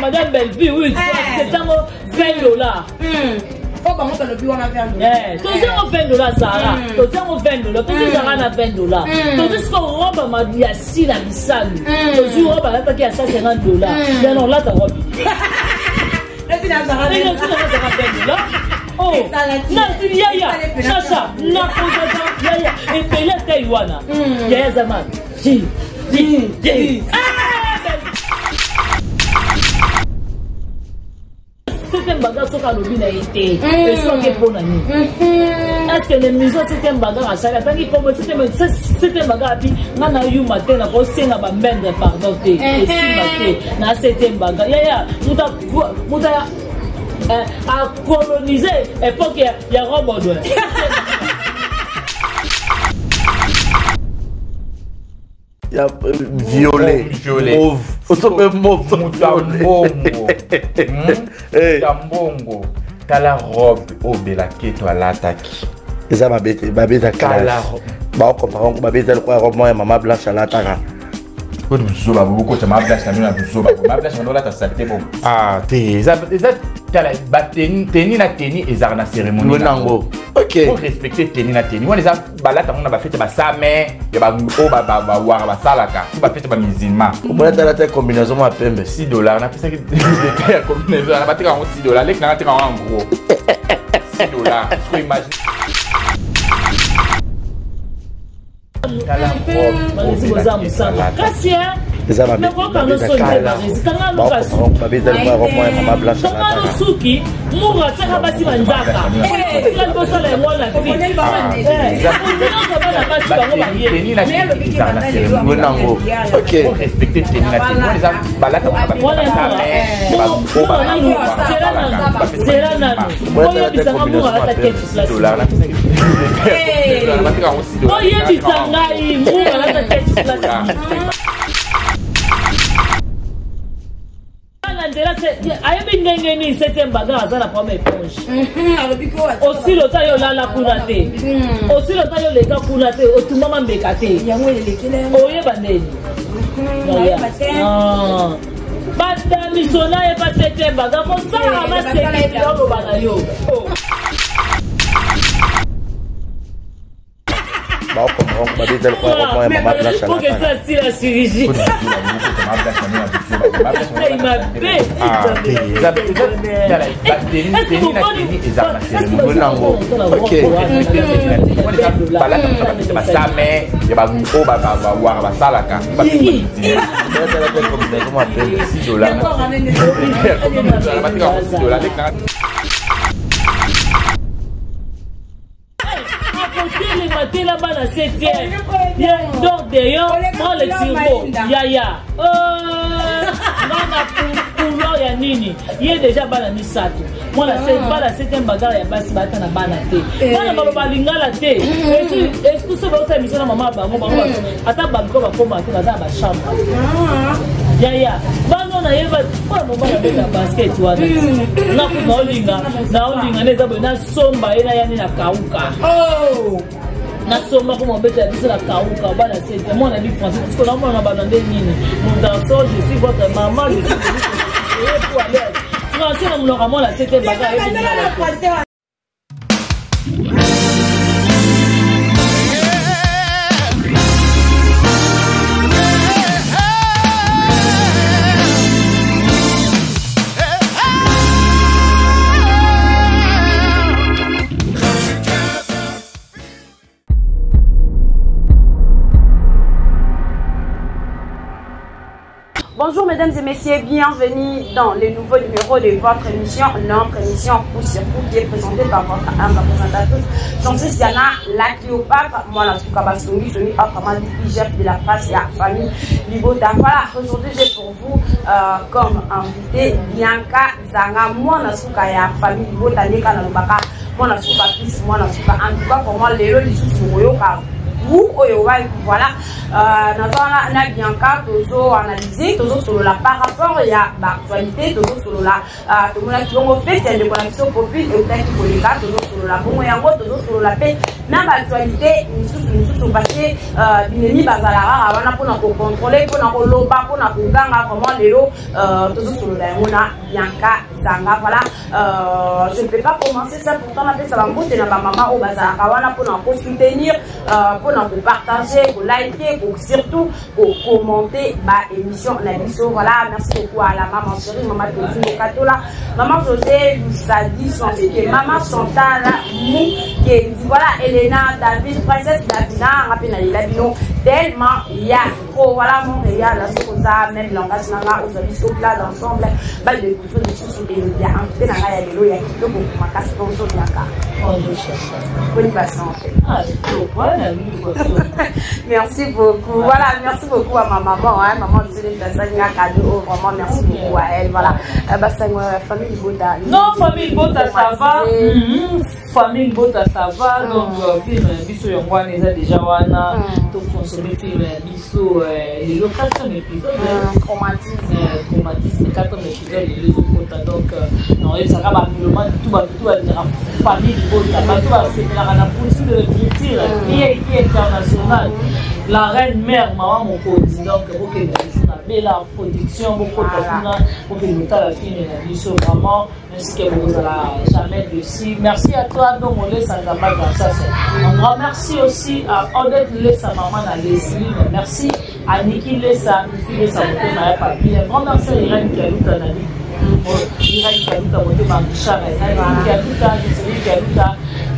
Madame Bellevue, oui, c'est un 20 $. Oyo bango balobi wana 20 $. Tozwi yango 20 $, Zara. Tozwi yango 20 $, tozwi Zara na 20 $. Tozwi siko robe ya Sila Bisalu, tozwi robe alataki ya 150 $. Yana olata robe Zara 20 $. Oh, yaya Chacha, nakozaka yaya ebele atei wana yaya zama ji ji ji. Septième Bagarre, soki alobi na ye te, esoki mpo na nini? Est-ce na émission Septième Bagarre asali, atangi kombo Septième Bagarre, api nga na yuma te, nakosenga bambendre pardon te, esimba te na Septième Bagarre. Yaya, moto acolonise époque ya Robodwe. Ya violet. Violet. Mauve, oso mauve. Moto ya mbongo, ya mbongo. Tala robe oyo Belaketo alataki. Eza mabe te, babeta Tala. Baokompare, babeta lokola robe moko ya Mama Blanche alataka. Oyo buzoba, bokota Mama Blanche na bino na buzoba. Mama Blanche bando olata saleté bo. Ah te, eza tala bateni, teni na teni ezalaka na cérémonie. Nango, ok. Faut respecter teni na teni wana. Eza balata yango na bafete, basame ya oyo bawara basalaka to bafete bamusulman. Omona, tala te, combinaison mwa pembe. 6 $. Napesaki détail ya combinaison wana. Bateka yango 6 $. Leki nanga teka yango en gros 6 $. Siko imagine, tala robe. Boza mosala kasi. Eza babeta lokola robe moko ya Mama Blanche Kangano alataka. suki muru atiaka basi banzaka, tika libosala yango na fi nyonso, bana basi bango bayebi. Teni na teni ezalaka na cérémonie. Nango, ok. Faut respecter teni na teni wana. Eza balata yango na basame oyo Zela nanu, oyebisanga muru alata ketch place. Dollar, napesaki détail, bateka yango 6 $. Oyebisa ngai muru alata ketch place na nzela. Ayebi ndenge nini Septième Bagarre aza na problème éponge. Osili ota yo olala kuna te, osili ota yo oleka kuna te, otumbama mbeka te, oyeba ndeni badamisona ye pa Septième Bagarre kosala maseki, oloba na yo. Baokompare, babeta lokola robe moko ya Mama Blanche alataka. Esila chirurgie mabe. Teni na teni ezalaka na cérémonie. Nango, ok. Balata bafete, basame ya oyo bawara basalaka. Tala te, combinaison mwa pembe. 6 $, bateka yango 6 $. Leki nanga. Akotelema tela bana septième donc d'ailleurs prend le turbo yaya ngana couleur ya nini ye déjà bana misato, mwana bana Septième Bagarre ya basi bata na bana te, bana baloba lingala te. Eske so baosala émission na mama bango, bango ata baluka bakoma te, baza na bachambre yaya bano nayeba mpona mobali abeta basket wana. Nga kutu naolinga, naolinga nde eza boye, nasomba ye nayani na kauka, nasomba ko mobeta ya biso na kauka. Bana sete mwana bi français parce que naomona bana nde nini: mon garçon, je suis votre maman, je suis pour aller français na monoko ya mwana sete baka. Ayebi. Bonjour mesdames et messieurs, bienvenue dans le nouveau numéro de votre émission, notre émission Coup sur Coup qui est présentée par votre humble présentatrice, Jean-Sis Diana, la Cléopâtre, moi la Soukaba Songi, Soni, autrement dit, chef de la presse et la famille Libota. Voilà, aujourd'hui j'ai pour vous comme invité Bianca Zanga, moi la Soukaya, famille Libota, Neka Nalobaka, moi la Souka fils, moi la Souka. En tout cas, pour moi, lelo, lisusu, Royoka, goût oyo voilà naza wana na Bianca tozo analyser, tozosolola par rapport ya baactualité, tozosolola. Tomonaki bongo fête ya ndeko na biso Popine eutaki koleka, tozosolola bongo yango, tozosolola mpe na baactualité misusu misusu, parce que binemi bazala kaka wana mpona kocontrôler, mpona koloba, mpona koganga. Vraiment lelo tozosolola yango na Bianca Zanga. Voilà, je ne peux pas commencer ça pourtant napesa bambote na bamama oyo bazalaka wana mpona kosoutenir, mpona kopartager, koliker, surtout kocommenter baémission na biso. Voilà, merci beaucoup à la maman chérie, maman Claudine Katola, maman José Lusadi Sansike, maman Chantal Moukendi, voilà, Elena David, princesse Davina nga mpe nalela bino tellement ya trop. Voilà, Montréal, soki oza même langage na nga, ozwa biso plat d'ensemble, badécouvrir lisusu elobi ya invité na ngai ya lelo ya kitoko makasi. Bonjour Bianca. Bonjour Chacha. Boni basanté? Ah, voilà, merci beaucoup. Voilà, merci beaucoup à ma maman, hein, maman Zélé Tassania cadeau. Vraiment, merci beaucoup à elle. Voilà. Bah, famille Bota. Non, famille Bota, ça va. Famille Bota, ça va. Donc, film, biso yango wana eza déjà wana. Toconsommer film biso lelo quatrième épisode. Traumatisme. Traumatisme, quatrième épisode lelo ezokota. Donc, naoyebisaka bamilomane tout, bato tout balingaka famille Bota, bato basepelaka na politique de l'écriture qui est internationale, la reine mère, mama mokonzi. Donc bokende toujours na Bela Production, bokota kuna, bokende kotala film na biso vraiment, ainsi que bokozala jamais dessus. Merci à toi donc Olesa Nzamba Gansas. Un grand merci aussi à Odette Lesa, maman na Leslie. Merci à Niki Lesa, Niki Lesa motema ya papi. Un grand merci à Irène Kialuta, nani Irène Kialuta motema, Richard Niki Kialuta, Jocelyne Kialuta,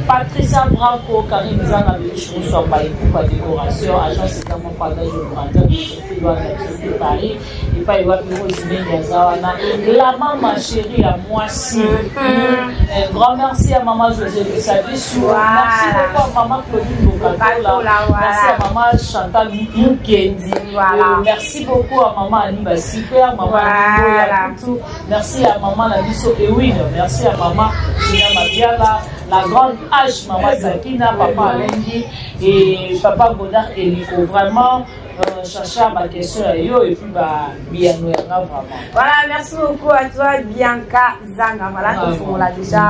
Patricia Branco, Karine Zanga, Beluche Baïkoupa Décoration, agence également partage au grandeur de Sophie Douane, Sophie Paris, et pas Iwa Rose Mengazawana, la maman chérie à moi si. Un grand merci à maman José de Sabichou, merci beaucoup à maman Claudine Bokatola, merci à maman Chantal Moukendi, merci beaucoup à maman Aniba Super, maman Annie, merci à maman Nabiso Ewin, merci à maman Gina Mabiala, la grande H, maman Sakina, papa Alengi et papa Godard Eliko. Vraiment, Chacha, ma question ya yo et puis ba biyano yanga vraiment. Voilà, merci beaucoup à toi Bianca Zanga. Voilà, tout le déjà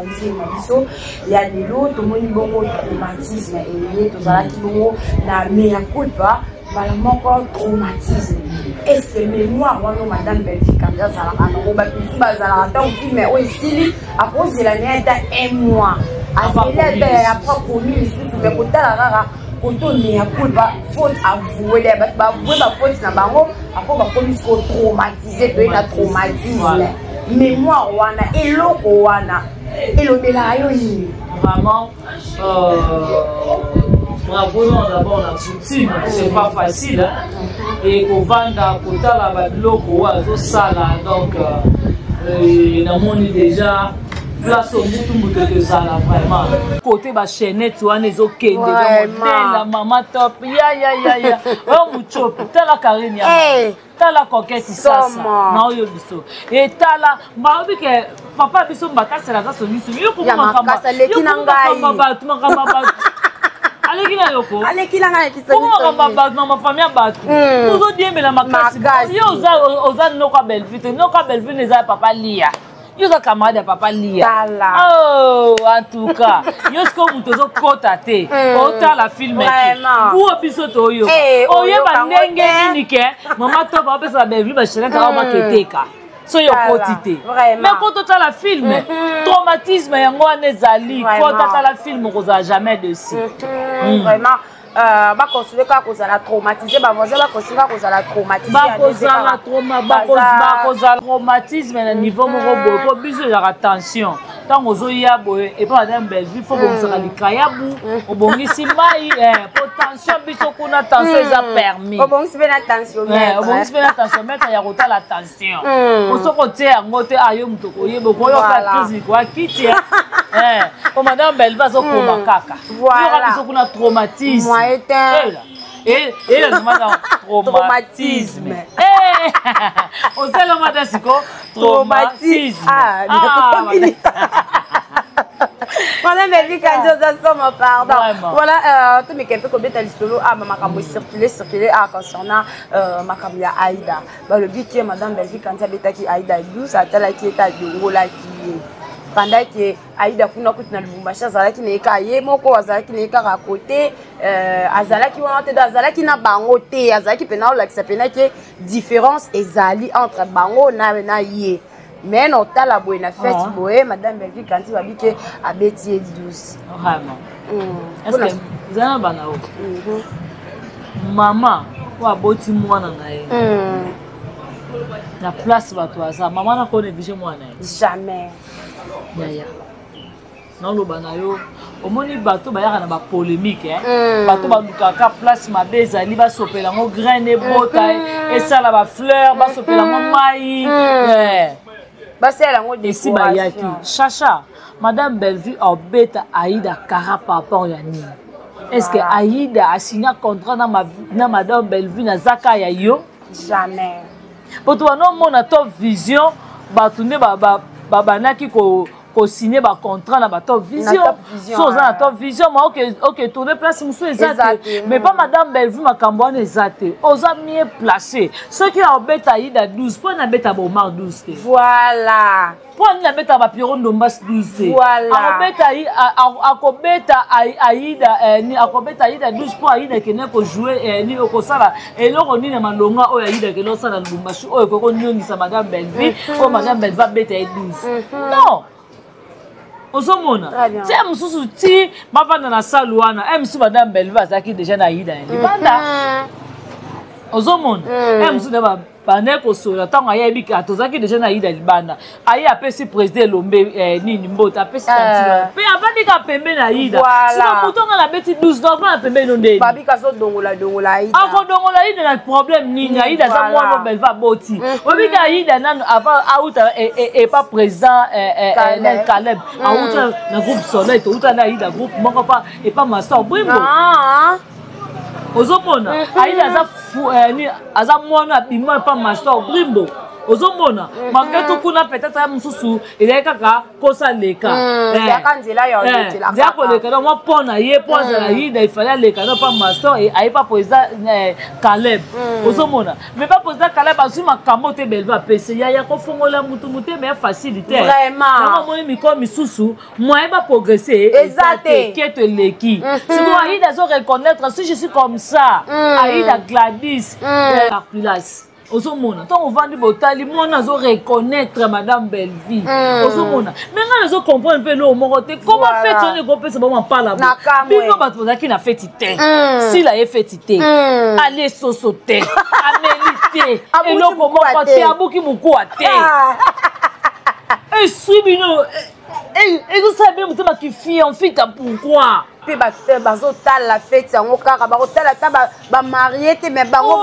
nzima biso ya lelo, tomoni bongo traumatisme eye tozalaki bongo na mea culpa mbala moko. Traumatisme, est ce que mémoire wana madame Belgique Kambi azalaka nango? Bato mosusu bazalaka, ntango film oyo esili, akozela na ye ata un mois, azeli ata après komi lisusu, me kotala kaka koto mea culpa, faute avoué, bato baavoué bafaute na bango, ako bakomi siko traumatisé. Toye na traumatisme, mémoire wana, eloko wana elobelaka yo nini? Vraiment, bravo. Non, d'abord la poutine, c'est pas facile, hein? Et kovanda kotala babiloko oyo azosala, donc namoni déjà place omutu moto ekozala vraiment côté bachaînette wana ezokende modèle mama top ya ya ya ya oyo mutiopi. Tala Karine ya, tala Coquette sasa na oyo biso etala baobi ke papa biso mbatasela aza songisongi yo komakambo bato, makambo bato aleki na yoko. Aleki na ngai. Makambo bato na mafamille ya bato ozodiembela makasi. Yo oza noko ya Bellevue te, noko ya Bellevue eza ya papa Lia, yo oza camarade ya papa Lia. Oh, en tout cas yo sikoyo moto ozokɔta te otala film te, biso toyoka oyeba ndenge nini ke mama to baopesa Bellevue bachaînette kaka baketeka so yo okoti te, mais ko totala film traumatisme yango wana ezali kota tala film, okozala jamais dessus. Vraiment, bacontinue kaka kozala traumatisé, bavoisin bacontinue kaka kozala traumatisé. Bakozala traumatisme na niveau moko boye, po biso ezalaka tension. Ntango ozoya boye epa madame Bellevue, fo obongisaka likayabu, obongisi mai po tension. Biso kuna tension eza permis. Obongisi mpe na tensiomètre. Obongisi mpe na tensiomètre ya kotala tension, po soki otie yango te, ayo moto koyeba okoyoka crise koya kiti po madame Bellevue azokoma kaka. Yoka biso kuna traumatisme elazomata traumatisme osalamata siko traumatisme. Madame Belvi Kandi oza somo, pardon. Voilà, tomeka mpe kobeta lisolo a makambo circule circule a concernant makambo ya Aïda. Balobi ke Madame Belvi Kandi abetaki Aïda 12, atalaki ete adongolaki ye pendant ke Aïda kuna kutu na Lubumbashi, azalaki na ye kaka ye moko, azalaki na ye kaka côté, azalaki wana te, azalaki na bango te, azalaki mpena olakisa mpena ke différence ezali entre bango na ye. Mais na otala boye na fête boye, Madame Belvi Kandi babi ke abeti ye 12. Vraiment, eza na bana o mama oyo aboti mwana na ye na place bato aza mama nako néglige mwana ye. Jamais. Yaya, naoloba na yo, omoni bato bayaka na bapolémique, bato balukaka place mabe ezali, basopela yango graine, ebota, esala bafleur, basopela yango mai. Basala yango. Esi bayaki chacha Madame Bellevue abeta Aïda kara par rapport ya nini? Est ce que Aïda asigna contrat na Madame Bellevue na zaka ya yo? Jamais. Po to bana omona Top Vision, bato nde babandaki kosigne bacontrat na baTop Vision. So oza na Top Vision, ma oke tourne place mosusu eza te. Mais pa Madame Bellevue, makambo wana eza te. Oza mieux placé. Soki aobeta Aida 12, mpo nabeta Bomar 12 te? Voilà. Mpo ani nabeta baPiero Ndombas 12 te? Akobeta, akobeta Aida, akobeta Aida 12 mpo Aida ekende kojouer nini, okosala eloko nini ya malonga oyo Aida ekende kosala Lubumbashi oyo ekoki konyongisa Madame Bellevue, oyo Madame Bellevue abeta ye 12? Non, ozomona ti mosusu ti bavanda na salle wana, e mosusu Madame Bellevue azalaki déjà na Aida ya libanda. Ozomona, e mosusu nde bande kosola ntango ayebi ka tozalaki déjà na Aida libanda. Aye apesi président Elombe nini mbote, apesi tantine mpe avandi ka pembe na Aida. Sino moto nga nabeti 12, donc avanda pembe no ndeni. Babika azodongola dongola Aida. Akodongola Aida na problème nini? Aida aza mwana Belva aboti. Obika Aida nano avant auta epa président Caleb, auta na groupe Soleil, touta na Aida groupe moko pa epa Master Bwimbo. Ozomona, Aida aza aza mwana abima epa Master Brimbo. Ozomona, malgré tout kuna peut-être ya mosusu ezali kaka kosa leka. Nzela koleka, donc mwa mpo na ye, mpo azala Aida, ifale aleka no pa Master, aye pa président Caleb. Ozomona, mais pa président Caleb azwi makambo te. Belve apesi yaya kofongola mutu motema ya facile te. Yango omoni mikolo misusu moyen baprogresse eza te. Keto eleki. Sikoyo Aida azo reconnaître: si je suis comme ça, Aida Gladys par place. Ozomona, ntango ovandi botali mwana azo reconnaître Madame Bellevie. Ozomona, mais ngai nazo comprendre mpe eloko moko te. Comment fête wana ekopesa bango mapala? Bino bato bazalaki na feti te, sila ye feti te, alie soso te, ameli te, eloko moko te, abuki mokuwa te, eswi bino, ezosala bino motema kifianfita, pourquoi? Mpe bato bazotala feti yango kaka bakotala ata bamarie te, mais bango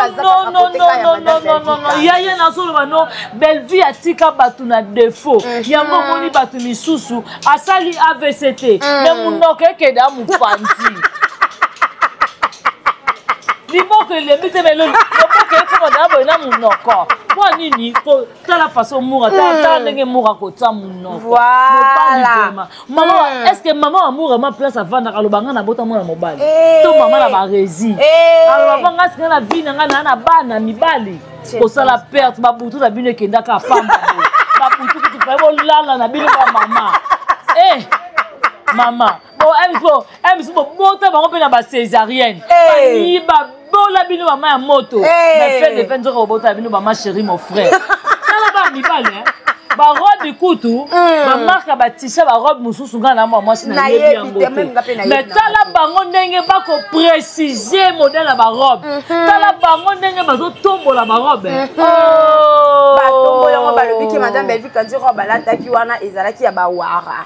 Yaya, nazoloba no, Bellevue atika bato na défaut. Yango omoni bato misusu asali AVC te, mais monoko ekende ya mopanzi, liboko elembi te, mais loboko ekoma na boye na monoko. Mpo nini? Tala façon mura, tala ndenge mura kotia monoko. Voilà. Mama, est ce que mama amour ma place avandaka, aloba nga nabota mwana mobali to mama na baresi, aloba nga singa na vie na nga naa na bana mibali, kosala perte. Babutu na bino ekendaka pamba, babutu kutu faye bolala na bino bamama. Mama bo misu bobota bango mpe na bacésarienne, bayiba bola bino mama ya moto na fin de fin, nzoka bobota bino bama chéri, mon frère. Tala bana mibali, barobe kutu bamarke ya batisa, barobe mosusu ngai na mwa mwasi nayebi yango te, mais tala bango ndenge bakoprécise modèle ya barobe, tala bango ndenge bazotombola barobe. Batombo yango, balobiki Madame Belvi Kandi robe alataki wana ezalaki ya bawara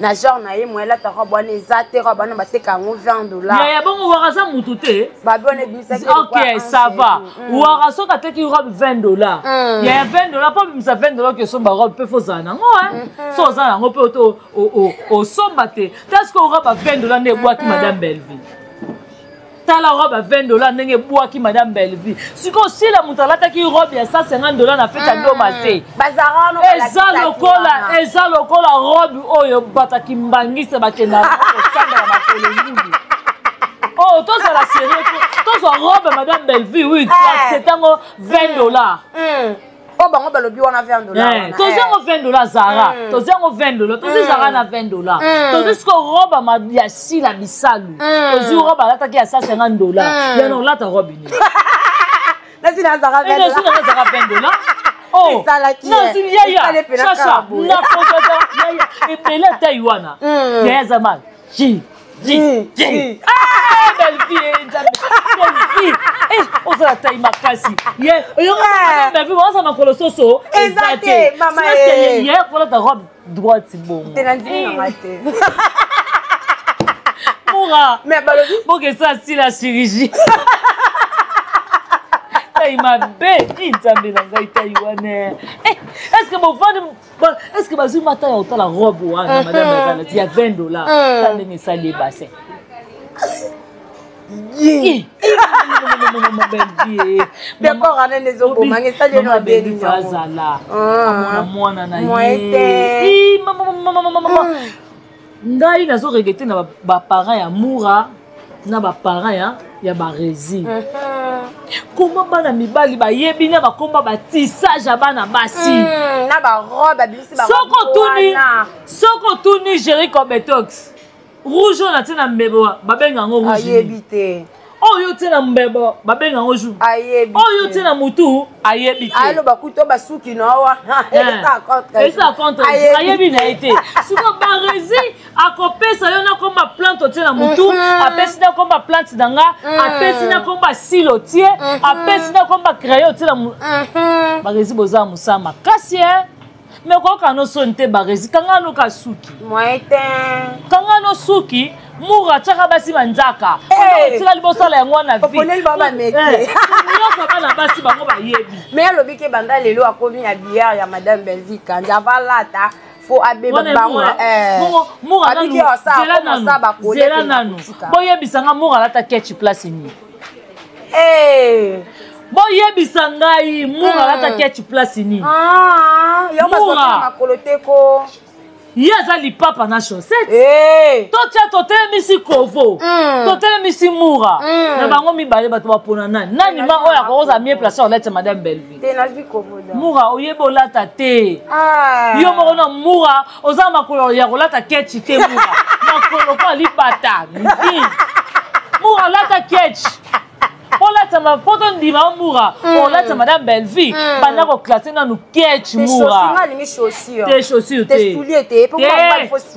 na genre na ye, mo elata robe wana eza te. Robe wana bateka yango 20 $. Ya bongo wara aza mutu te. Babi wana ebimisaki. Ok, ça va. Wara soki ateki robe 20 $, ya 20 $, mpo bimisa 20 $ ke osomba robe mpe fozala nango. So oza nango mpe osomba te. Taske robe ya 20 $ nde ebwaki Madame Bellevue. Tala robe ya 20 $ ndenge ebwaki madame Bellevue. Sikoyo Sila moto alataki robe ya 150 $ na fete ya Doma te. Eza lokola, eza lokola robe oyo bataki mbangisa bakenda kosambela makolo ngulu. Oh, tozala sérieux, tozwa robe madame Bellevue, oui, c'est tango 20 $. Oyo bango balobi wana 20 $. Tozwi yango 20 $, Zara. Tozwi yango 20 $, tozwi Zara na 20 $. Tozwi siko robe ya Sila Bisalu, tozwi robe alataki ya 150 $. Yana olata robe nini? Nasi nazaka 20 $. 20 $. Oh, yaya Chacha, nakozata yaya ebele atai wana. Yaya zama ji ji ji. Ah, Bellevue, Nzambe, Bellevue, eh, ozala tai makasi ye oyonga. Bellevue baza makolo soso. Eza te, mama. Ye kolata robe droite bongo. Te, na ndimi nanga te. Mura. Mais balobi bokesa asila chirurgie tai mabe. Nzambe na ngai, tai wana, est ce que bovandi, est ce que bazwi mata ya kotala robe wana madame alati ya 20 $? Ta ndenge esali ebassin. Décor wana nde ezobomanga, esali eno abeli. Azala amona mwana na ye. Ngai nazo regretter na baparent ya Mura na baparent ya Baresi. Koma bana mibali bayebi na bakomba batissage ya bana basi. Na barobe abimisi. Soki otuni Géri Cobetox, rouge oyo natie na mbebo, babenga yango rouge. Ayebi te. Oyo tie na mbebo, babenga yango jou. Ayebi. Oyo tie na mutu, ayebi te. Aloba kuto basuki na wana. Eza contre, ayebi na ye te. Sikoyo Baresi akopesa yo nakomba plante otie na mutu, apesi nakomba plante na nga, apesi nakomba sile otie, apesi nakomba crayon otie na. Baresi, boza mosala makasi e, me koyoka no soni te. Baresi, kanga no ka suki. Kanga no suki. Mura atiaka basi banzaka, otikali bosala yango wana vie nyonso. Bana basi bango bayebi. Mais alobi ke banda lelo akomi ya bière ya madame Belvi Kandi, avalata fo abeba bango. Mura, zela nanu, boyebisanga, Mura alata ketch place nini? Boyebisa ngai, Mura alata ketch place nini? Makolo te ko. Ye aza lipapa na chaussette. Totya, totelemisi kovo, totelemisi Mura na bango mibale, bato bapona nani nani ma oyo akokozala mieux placé olati madame Bellevue? Mura, oyebi olata te yo moko na Mura, oza makolo ya kolata ketch te. Mura makolo ko alibata ndi. Mura alata ketch, olatama mpo tondima. Mura, olata madame Bellevue, banda koclasser nanu ketch. Mura te, chaussure te,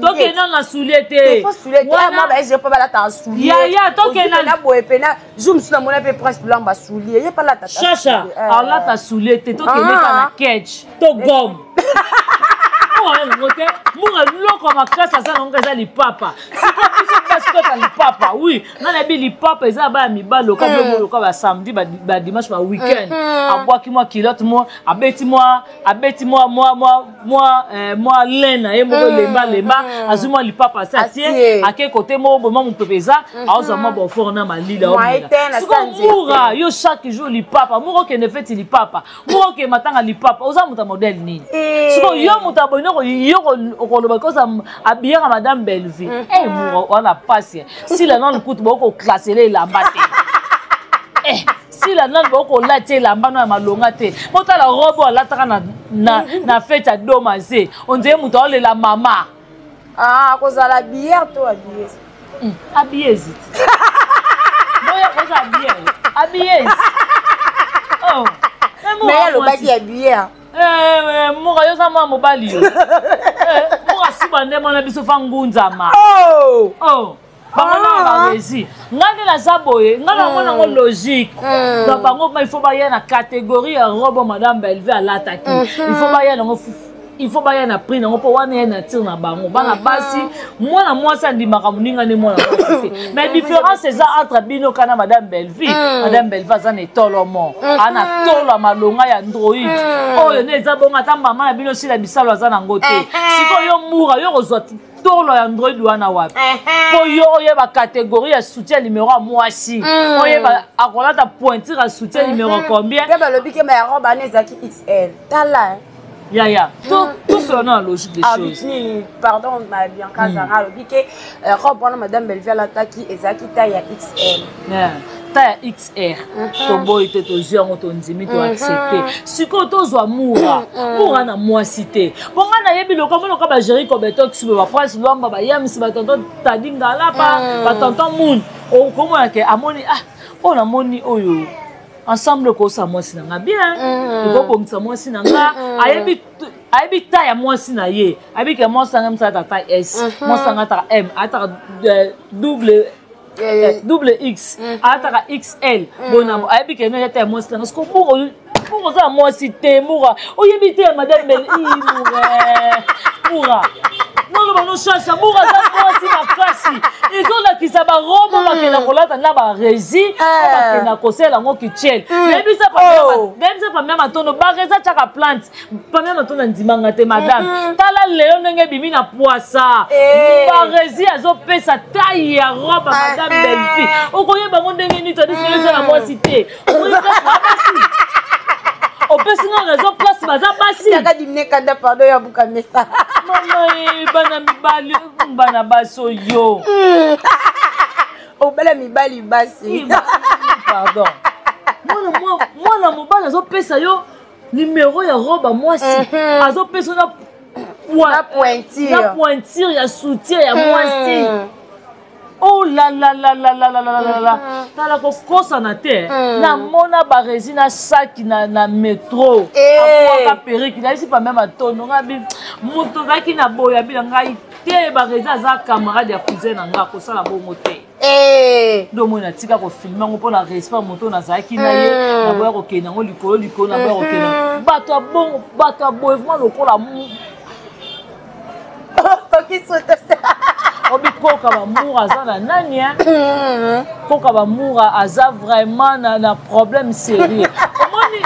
tokende nanu na soulier te. Yaya, tokende. Jour mosusu namona mpe Prince Lulamba soulier, ye palata. Chacha alata soulier te, tokende ka na ketch to gomme. Mura yango te. Mura loko makasi aza nango eza lipapa. Sikoyo biso basi tota lipapa, oui, nga nayebi lipapa eza baya mibali loka biloko loka basamedi, badimanche, baweekend, abwaki mwa culotte, mwa abeti mwa abeti mwa mwa mwa mwa mwa lin na ye moko, lemba lemba, azwi mwa lipapa asi atie, ake kote moko boye, mwa mopepe eza, aozwa mwa beaufort na malili, aomela. Sikoyo Mura, yo chaque jour lipapa. Mura okende feti lipapa, mura okende matanga lipapa, oza moto ya modèle nini? Sikoyo yo moto ya boye, yo okoloba koza abiyaka madame Bellevue? Mura wana pasi. Sila nanu kutu bokoclassele elamba te. Sila nanu bokolati elamba no ya malonga te. Botala robe oyo alataka na fete ya Domaze, ondire moto aolela mama. Kozala bière to habillé. Habillé eziti boya koza habillé, habillé. Oh, mais alobaki ya bière. Mura, yo oza mwana mobali, yo Mura suba nde mwana biso fa ngunzama. Oh, bango na Baresi, ngai nde naza boye, ngai namona yango logique. Donc bango il faut baya na catégorie ya robe madame Bellevue alataki, il faut baya nango, il faut baya na prix nango, mpo wana ye nature na bango bana basi. Mwana mwasi andimaka moninga nde mwana mwasi te, mais différence eza entre bino kana madame Bellevue. Madame Bellevue aza na etolomo, aa na tolo ya malonga ya android oyo nde eza bongo. Ata mama na bino Sila Bisalo aza nango te. Sikoyo yo Mura, yo kozwa tolo ya android wana wapi? Mpo yo oyeba catégorie ya soutien numéro ya mwasi, oyeba akolata pointure ya soutien numéro combien. Mpe balobi ke ya robe wana ezalaki XL, tala. Yaya, tout cela dans la logique des choses. Nini, pardon, ma Bianca Zara alobi ke robe wana Madame Bellevue alataki ezalaki taille ya XL. Yeah. Taille ya XR, toboyi te, tozwi yango, tondimi, toaccepte. Sikoyo tozwa Mura. Mura na mwasi te. Mpo ngai nayebi loka monoka bagéri kobetox, baprince Lwamba, bayamisi, batonton Tadi Ngalapa, batonton Moon, okomona ke amoni: "Ah, oyo namoni oyo ensemble ekosala mwasi na nga bien, ekobongisa mwasi na nga." Ayebi, ayebi taille ya mwasi na ye, ayebi ke mwasi na nga mosu ataka taille S, mwasi na nga ataka M, ataka double double X, ataka XL. Bona ayebi ke no taille ya mwasi na nga. Siko bongo Mura oza na mwasi te. Mura oyebi te ya Madame Bel. Mura, Mura, noloba noshasha. Mura aza mwasi makasi. Ezolakisa barobe bakenda kolata na baresi, bakenda kosala yango kichel. Nayebisa pamia matondo, baresi atiaka plante. Pamia matondo andimanga te. Madame, tala lelo ndenge ebimi na poisa. Baresi azopesa taille ya robe ya Madame Bellevie. Okoyeba yango ndenge nini? Tandis eza na mwasi te. Basi opesi nga raison, place baza basi. Yaka dimine kanda, pardon, ya buka mesa. Mama, bana mibali, bana basi oyo. Obala mibali basi. Pardon, mwana mobali azopesa yo numero ya robe ya mwasi, azopesa yo na pointure, na pointure ya soutien ya mwasi. Oh la la la la la la la la la! Tala, kokosana te. Namona baresi na saki na métro, akwaka periki. Nayebisi pamia matondo nga bi moto ozalaki na boye abi na ngai te. Baresi aza camarade ya cousin na nga, kosala bongo te. Nde omoni natika kofilme yango mpona respect moto nazalaki na ye. Naboya kokende yango likolo likolo, naboya kokende bato ya bongo, bato ya boye vraiment lokola obi koka bamura aza na nani. Koka bamura aza vraiment na problème sérieux. Omoni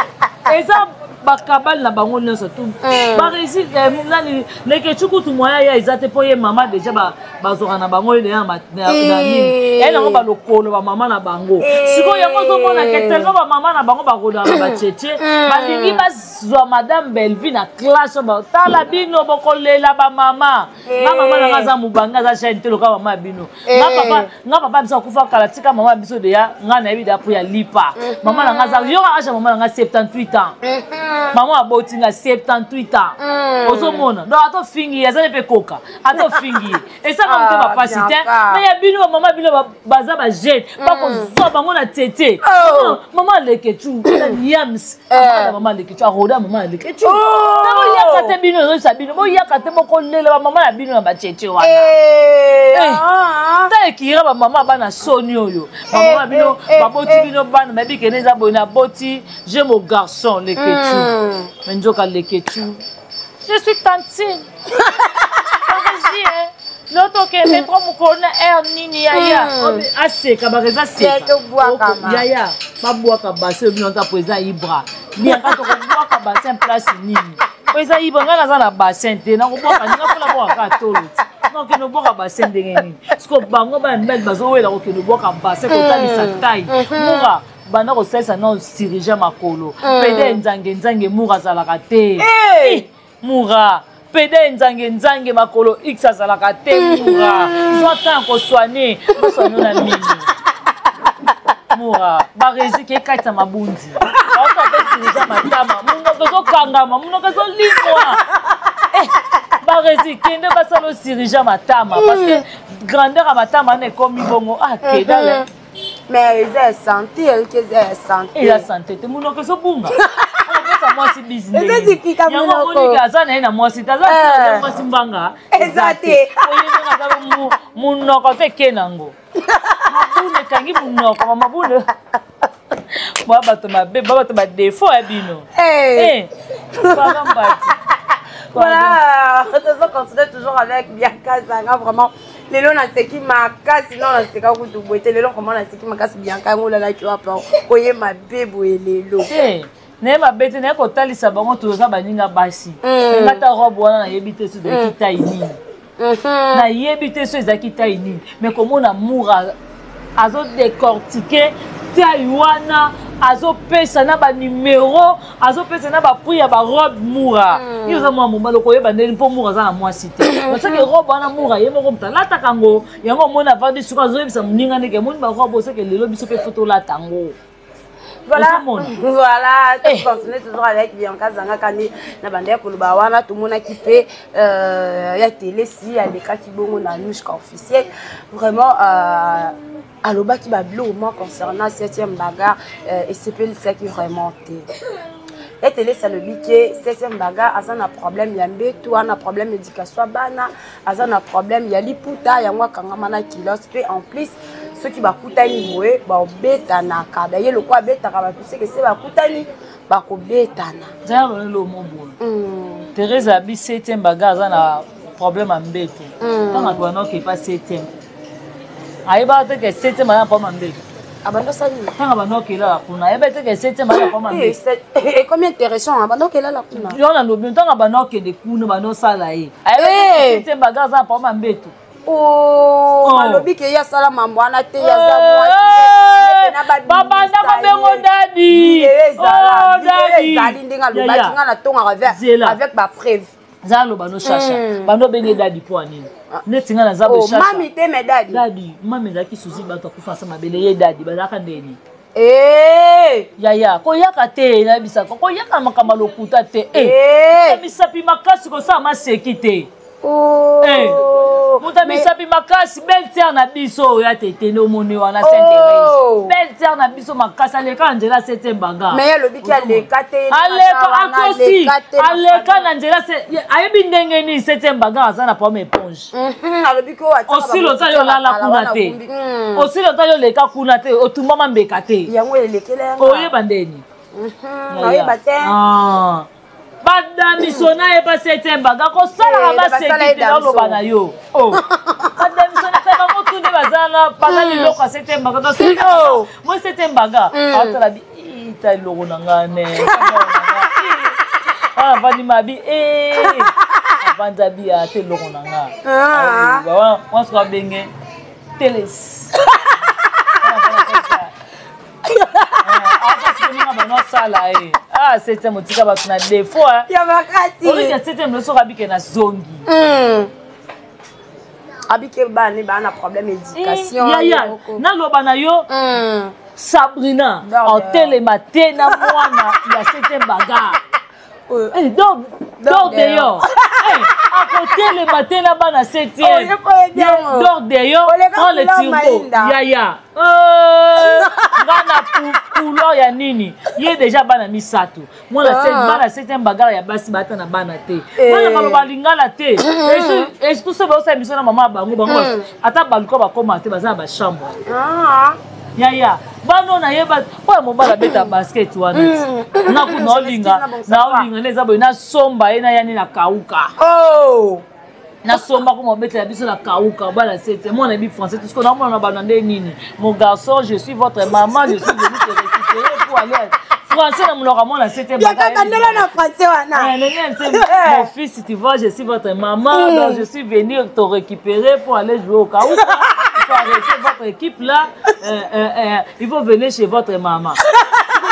eza bakabale na bango nyonso tu baresi nani Lekecu kutu moya ya eza te, mpo ye mama deja bazwaka na bango ye deja na nini yaye nango balokolo bamama na bango. Sikoyo yango ozomona ke tellement bamama na bango bakolaka na bacheche, balingi bazwa Madame Bellevue na classe. Tala bino bokolela bamama. Nga mama nanga aza mobange, aza chaine te loka mama ya bino. Nga papa, nga papa biso akufa kala, tika mama ya biso deya. Nga nayebi deya po ya lipa. Mama nanga aza yoka âge ya mama nanga, 78 ans. Mama aboti nga 78 ans. Ozomona donc ata ofingi ye, aza ne mpe koka. Ata ofingi ye, esaka mote bapasi te. Me ya bino bamama bino baza bajeune, bakozwa bango na tete. Mama Aleketu na Niams, mama Aleketu aroda, mama Aleketu boyaka te. Bino ezoyisa bino boyaka te, bokolela bamama na bino na bachete wana. Ta ekira bamama bana soni oyo bamama bino baboti bino bana bayebi kende eza boye. Naboti j'ai mon garçon Leketu, me nzoka Leketu, je suis tantine. Lelo tokende tro mokolo na aire nini yaya aseka baka eza seka yaya babwaka bassin bino ata po eza Ibra liaka. Tokobwaka bassin place nini po eza Ibra? Ngai naza na bassin te, nakobwaka ninga mpona bwaka tolo ti nakokende obwaka bassin ndenge nini? Siko bango bana mibali bazowela kokende obwaka bassin, kotalisa taille. Mura banda kosalisa na chirurgien makolo pede nzange nzange. Mura azalaka te. Mura pede nzange nzange, makolo x azalaka te. Mura zwa temps kosoigne, kosoigne na nini? Mura baresi ke ekatisa mabundi, aosa matama, monoko ezokangama, monoko ezolimwa. Baresi kende basala chirurgien matama, parce que grandeur ya matama wana ekomi bongo. Ah, kedale. Mais eza ya santé, elki eza ya santé. Eza santé te, monoko ezobunga. Opesa mwasi bisi. Ezozipika. Yango amoniki aza na ye na mwasi te, aza mwasi mbanga. Eza te. Aza monoko te, eke nango mabunu ekangi monoko, mabunu. Bwa bato mabe, bwa bato badefo ya bino. Mbati. Voilà, tozo continuer toujours avec Bianca Zanga. Vraiment, lelo naseki makasi. Non, naseka kutu boye te. Lelo vraiment naseki makasi. Bianca, yango olalaki wapa oye mabe boye lelo? Naye mabe te, naye kotalisa bango toza baninga basi. Nga ta robe wana nayebi te soki taille nini. Nayebi te so ezalaki taille nini, mais komona Mura azodécortiquer taille wana, azopesa na banumero, azopesa na baprix ya barobe. Mura, yo oza mwa mobali, okoyeba ndeni mpo Mura aza na mwasi te. Baseke robe wana, Mura ye moko moto alataka yango. Yango omoni avandi suka, azoyebisa moninga ndenge emoni barobe oseke lelo biso mpe fo tolata yango. Voilà, Ozomona. voilà, Eh. continue toujours avec Bianca Zanga Kani na bande ya koloba wana. Tomonaki mpe ya télé si alekaki bongo na Nouchka officiel. Vraiment, alobaki babiloko mwa concernant septième bagarre, esepelisaki vraiment te. Ya télé alobi ke septième bagarre aza na problème ya mbetu, aza na problème éducation ya bana, aza na problème ya liputa, yango akangama na kilos. Mpe en plus, soki bakutani boye, baobetanaka. Daye lokwa abetaka bato, seke se bakutani, bakobetana. Nzala lolelo mo boye. Thérèse abi septième bagarre aza na problème ya mbeto. Ntango ato wana okepa septième, ayebaka te ke septième aza na problème ya mbeto. Abanda osali. Ntango abanda okelala kuna, ayeba te ke septième aza na problème ya mbeto. Ekomi intéressant, abanda okelala kuna. Yo nalobi, ntango abanda okende kuna, banda osala ye, ayeba te ke septième bagarre aza na problème ya mbeto. Oh, Oh. alobi ke ye asala mambo wana te, ye aza mwasi. Babanda kobengo daddy. Oh, daddy. Ezali ndenge alobaki. Yaya. Nga natongaka Zela. avec bapreuve. Nza aloba no Shasha, bando obenge daddy mpo ya nini? Neti nga naza boye, Oh, Shasha. Mami te, mais daddy. Daddy, mami ezalaki susi, bato akufa sa mabele. Ye daddy bazalaka ndeni? Eh! Yaya, koyaka te, nayebisaka, koyaka na makambo ya lokuta te. Eh, Eh! misapi makasi, kosala maseki te. Oh. Eh, moto ya misapi makasi, belle sœur na biso oyo atete nde omoni wana, Saint Oh. Thérèse, belle sœur na biso makasi, aleka na nzela septième bagarre. Mais ye alobiki aleka te. Aleka, wana akosi. aleka te na Aleka na nzela ayebi ndenge nini septième bagarre aza na problème éponge. Alobi ko atiaka Osili otali, olala kuna te. Osili otali, oleka kuna te, otumbama mbeka te. Yango elekela yango. Oyeba ndeni? Oyeba te. Ah. Badamiso na ye ba septième bagarre kosalaka. Eh, basala ye Basekite damiso. oloba na yo. Oh. Badamiso na bango tu nde baza baza liloko ya septième bagarre. Oh. Moi, septième bagarre aotala bi ita eloko na nga ne wana avandi mabi, avandi abi ate eloko na nga. Ah. Wana soki abenge teles banosala ye. Ah, septième otika bato na défaut. Ya makasi. Olika septième lo soki abike na zongi. Abike bana baa na problème éducation. Yaya, ye moko. Naloba na yo, Sabrina otelema te na mwana ya septième bagarre. Oyo. Donc Dors dehors. Eh, akotelema te na bana septième. Oh, ye koyebi yango. Dors dehors. Oleka Prends le couleur turbo. Mahinda. Yaya, nga na couleur ya nini? Ye déjà bana misato, mwana bana septième bagarre ya basi bata na bana te. Eh. Bana baloba lingala te. Surtout so baosala émission na mama ya bango, bango ata baluka bakóma te, baza na bachambre. Ah. Yaya, bana oyo nayeba oyo mobali abeta basket wana ti nga ku naolinga, naolinga nde eza boye, nasomba ye nayani na kauka. Oh. Nasomba ko mobetela biso na kauka. Bana sete, mwana yebi français tout ce qu'on amona na bana nde nini. Mon garçon, je suis votre maman, je suis venu te récupérer pour aller français na monoko ya mwana sete. Biaka bandela na français wana. Mon fils, tu vois, je suis votre maman, donc je suis venu te récupérer pour aller jouer au Kaouka. Il faut arrêter votre équipe là, il faut venir chez votre maman.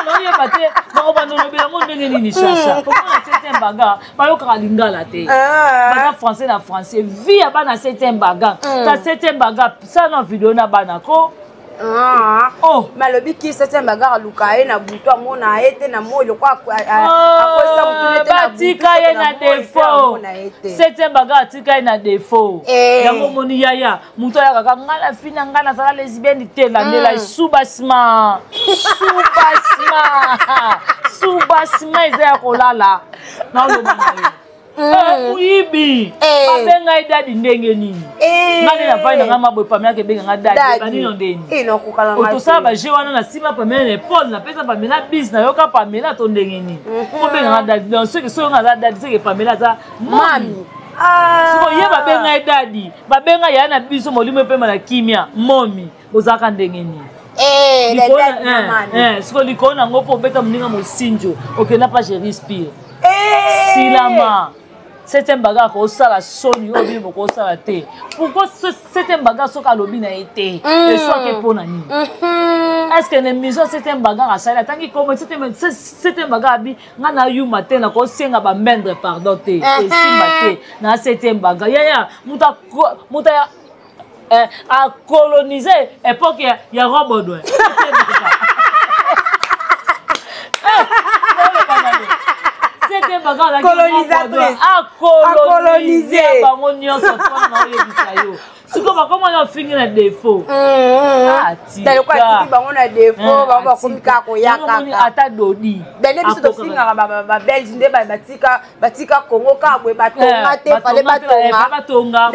Naoyeba te nakobanda olobela yango ndenge nini. Shasha, komona septième bagarre bayokaka lingala te. Ah. Baza français na français. Vie ya bana septième bagarre, ta septième bagarre sala na video na bana ko. Ah. Oh. Mais alobi ki septième bagarre aluka ye na butu, amona ye te na moi, lokwa akwesa mutu te na butu, Batika ye soki na moi mpe défaut. amona ye te. Septième bagarre atika ye na défaut. Eh. Yango omoni, yaya, moto ayakaka ngai na fini na ngai nazala lesbienne te, landela subasima, subasima, subasima eza ya kolala. Naoloba na yo, moyibi. Eh. Babenga ye daddy ndenge nini? Eh. Ngai nde navandi na ngai maboye, pamela ebenga ngai daddy. Daddy. Banino ndeni? Eh, nakokala ngai Otosala te. baje wana na nsima, Pamela na épaule, napesa Pamela bise, nayoka Pamela to ndenge nini obenganga daddy? Donc soki soki nga aza daddy, soki Pamela aza mami. Mami. Ah. Siko ye babenga ye daddy, babenga yaya na biso, molimo epema na kimia, momi, bozalaka ndenge nini? Eh, le Likolo daddy na mami. siko likolo nango mpo obeta moninga mosinjo, okenda pa je respire. Eh. Silama. Septième bagarre akosala soni oyo bino bokosala te. Pourquoi septième bagarre soki alobi na ye te, eswaki mpo na nini? Est ce que na émission septième bagarre asali, atangi kombo septième bagarre, abi nga na yuma te, nakosenga bamendre pardon te, esimba te na septième bagarre. Yaya, moto acolonise époque ya Robodwe. Colonisatrice. Acolonise bango nyonso. Mpona oyebisa yo, sikoyo bakoma na ofingi na défaut. Taloko atiki bango na défaut, bango bakomi kaka koya kaka. Ata dodi. Bende biso tofingaka Babelge nde batika Congo kaka boye, batonga te, fale batonga. Batonga.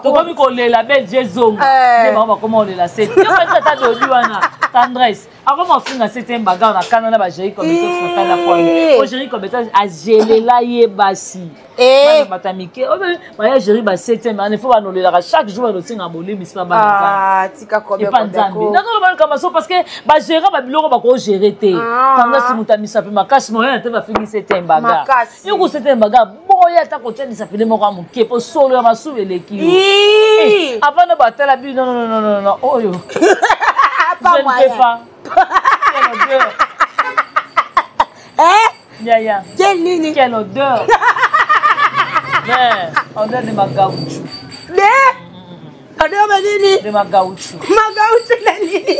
Tokomi kolela Belge ezonga, nde bango bakoma kolela sete. Ata dodi wana, Tendresse akoma ofinga septième bagarre na kanda na bagéri compétence na kanda pwani po géri compétence agelela ye basi, bana bato ya mike oyo baya géri ba septième wana, ifo banolelaka chaque jour, banosenga bolimbisi pa bana epa Nzambe. Nazoloba likambo so parce que bagéra babiloko bakogere te. Tendresse moto ya misapi makasi, moyena te, bafingi septième bagarre. Yoku septième bagarre boya ata kotia lisapile moko ya moke mpo solo ya masumu eleki yo. Avant na batala bino, non, non, non, non, oyo pas je ne peux pas. Quelle odeur! Eh? Yaya. Quelle nini? Quelle odeur! Mais, odeur de magauchu. De? Odeur de nini? De magauchu. Magauchu na nini?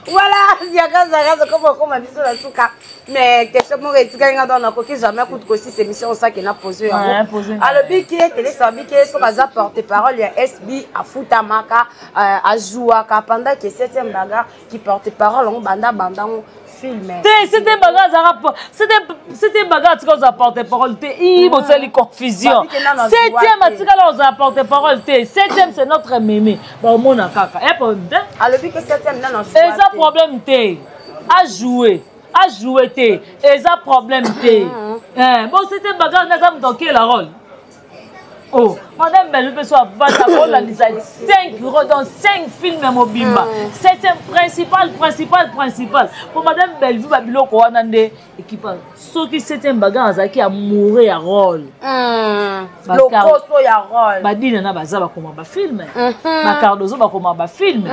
Voilà, yakaza koma koma biso na suka. Mais question moko etikali nga, donc nakoki jamais kutu kosisa émission osaki na pose yango. Alobi ke Telesa alobi ke soki aza porte parole ya SB, afutamaka, azwaka, pendant ke septième bagarre qui porte parole yango banda bandango film. Te, septième bagarre azalaka, septième bagarre atika ozala porte parole te. I bosali confusion. Septième atikala ozala porte parole te. Septième, c'est notre mémé, baomona kaka ya problème te. Alobi ke septième nano eza problème te, ajouer ajouer te, eza problème te. Bon, septième bagarre nde aza moto akela rôle. Oh, madame Belle mpe so avanda kolandisa 5 rôle dans 5 films mobimba, septième principal, principal, principal. Po madame Bellevue, babiloko wana nde équipe. Soki septième bagarre azalaki amoureux ya rôle, lokoso ya rôle, badina na baza bakoma bafilm, bacardozo bakoma bafilm.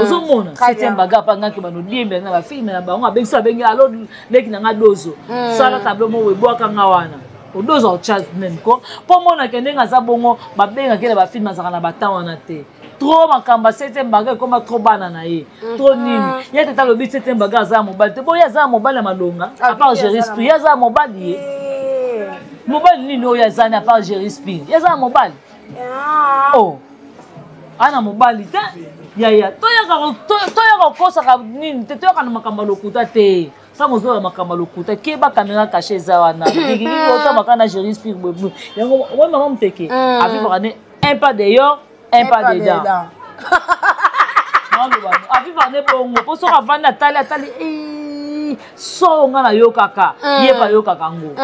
Ozomona septième bagarre mpa ngaki banodiembela na bafilm na bango, abengi so, abengi alo leki na nga dozo, sala tableau moko ebwakanga wana, odozo otya nene ko mpo monake ndenge aza bongo. Babengaki na bafilm, azalaka na batan wana te. Trop makambo ya septième bagarre ekoma trop bana na ye, trop nini. Ye tata alobi septième bagarre aza ya mobali te. Boye aza ya mobali ya malonga, à part géri esprit, ye aza ya mobali. Ye mobali nini oyo aza ni à part géri esprit? Ye aza ya mobali? Oh, ana mobali te. Yaya, toyaka kokosaka nini te, toyaka na makambo ya lokuta te. Ntango ozoya makambo ya lokuta, keba, caméra caché eza wana. Otambaka na géri esprit boye yango omoi mama moteke avivaka ne un pas dehors, un pas dedans. Avivaka ne bongo mpo soki avandi, atali, atali so nga nayokaka ye mpe ayokaka yango.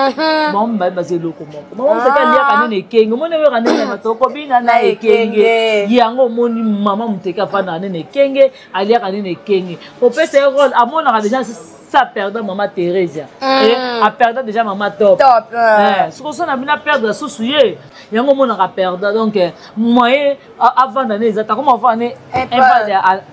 Bango mibale baza eloko moko. Mama moteke aliaka nene ekenge, omoni oyoka ndenge batokobina na ekenge yango. Omoni mama moteke avandaka nene ekenge, aliaka nene ekenge. Kopesa ye rôle, amonaka déjà ça perdant mama Thérésia, aperda déjà mama Top. Soki oso na bino aperdre susu ye yango, omonaka perda. Donc moyen avanda ne eza ta koma avanda ne un pas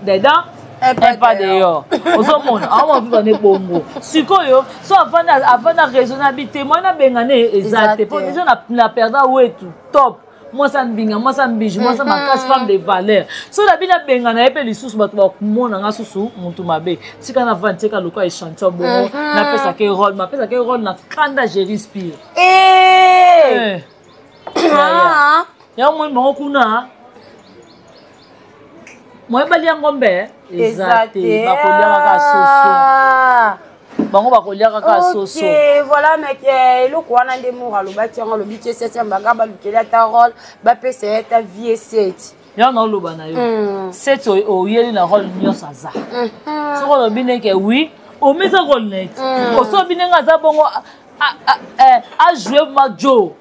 dedans, un pas dehors. Ozomona aoma vivre ne bongo. Sikoyo so avanda, avanda raisonne abi te, moyen abenga ne eza te, po déjà na perda wetu Top, mwasi mbinga, mwasi mbiju, mwasi makasi, femme de valeur. So na bino abenga na ye mpe lisusu, bato bakomona nga susu motu mabe. Tika na vandi, tika lokola échantillon bongo, napesaka ye rôle, napesaka ye rôle na kanda géri spire. Yango moi bango kuna moyebali yango mbe eza te, bakolia kaka soso, bango bakolia kaka soso. Voilà, mec, eloko wana nde mour alobaki yango. Alobi ti septième bagarre balukeli ata rôle, bapesa ye ata vie set. Yango naoloba na yo, set oyeli na rôle nyonso aza. Soki olobi ndenge oui, omisa rôle neti osobi ndenge aza bongo, ajoue majo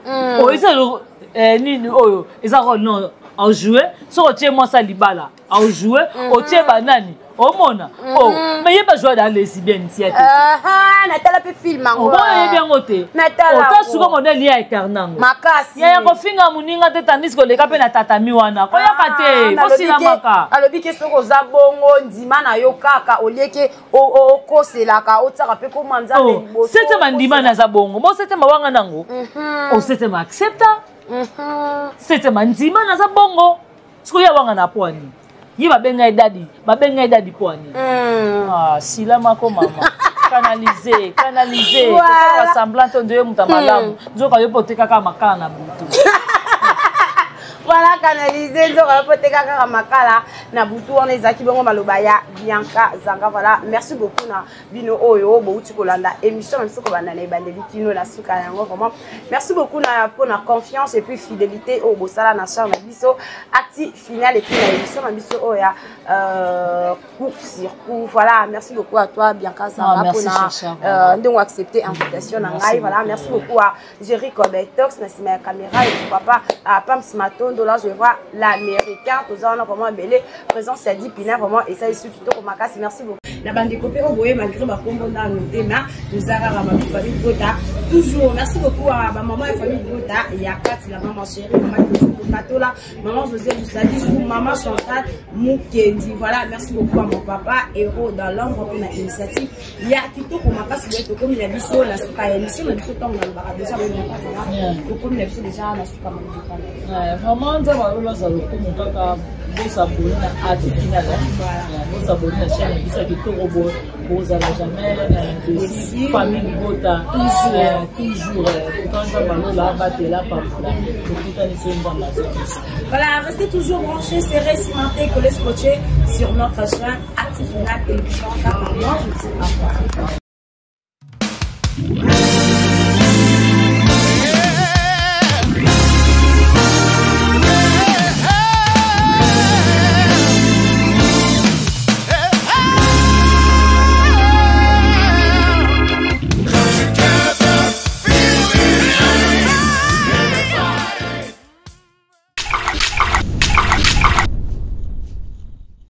oyisa nini oyo eza rôle non ajoue. Soki otie mwasi ya libala ajoue, otie banani. Omona o mais ye bazwa da lesbienne tia te. Natala mpe film yango. Oyebi yango te. Ota suka modele ya eternango makasi yaya kofinga moninga te, tandis koleka mpe na tatami wana koyaka te, kosilamaka. Alobi ke soki oza bongo, ndima na yo kaka, olieke okoselaka, otiaka mpe koma Nzambe liboso. Septième ndima naza bongo, bo septième wanga nango, o septième accepta, septième ndima naza bongo. Sikoyo ya wanga na po ani ye babenga ye dadi, babenga ye dadi po ani. Ah, silamako mama, canaliser, canaliser. Tosala semblant to ndoye moto ya malamu, nzoka yo mpe otekaka makala na butu. Voilà, canaliser, nzoka yo mpe oteka kaka makala na butu. Wana ezalaki bongo maloba ya Bianca Zanga. Voilà, merci beaucoup na bino oyo bouti kolanda émission na biso kobanda na ebandeli kino na suka yango. Vraiment merci beaucoup na mpona confiance et puis fidélité oyo bosala na chaîne na biso Acti Final et puis na émission na biso oyo ya Coup sur Coup. Voilà, merci beaucoup à toi, Bianca Zanga, mpona ndenge accepter invitation na ngai. Voilà, merci beaucoup à Jerry Cobetox na nsima ya caméra et pourquoi pas à Pams Matondo. Là je vois l'Américain, toza wana vraiment ebele. Présence ya Dipina vraiment esalisi kitoko makasi. Merci beaucoup na bandeko mpe oyo boye malgré bakombo nano te, ma toza kaka famille Bota toujours. Merci beaucoup à bamama ya famille Bota ya kati la mama chérie, mama Katola, maman José Lusadisu, maman Chantal Mukendi. Voilà, merci beaucoup à mon papa héros dans l'ombre mpona initiative ya kitoko makasi boye. Tokomi na biso na suka ya émission na biso. Ntango nalobaka déjà boye, tokomi na biso déjà na suka malobokana. Vraiment, Nzambe aloloza lokumu. Kaka bosaboni na Actu Final, bosaboni na chaîne na biso ya kitoko boye, bozala jamais déçus. Famille Libota toujours. Pourtant Nzambe alola abatela, pambola, tokutani so Nzambe azongisa. Voilà, restez toujours branchés, serrés, cimentés, collés, scotchés sur notre chaîne Actu Final Télévision. Car moi, je vous dis au revoir.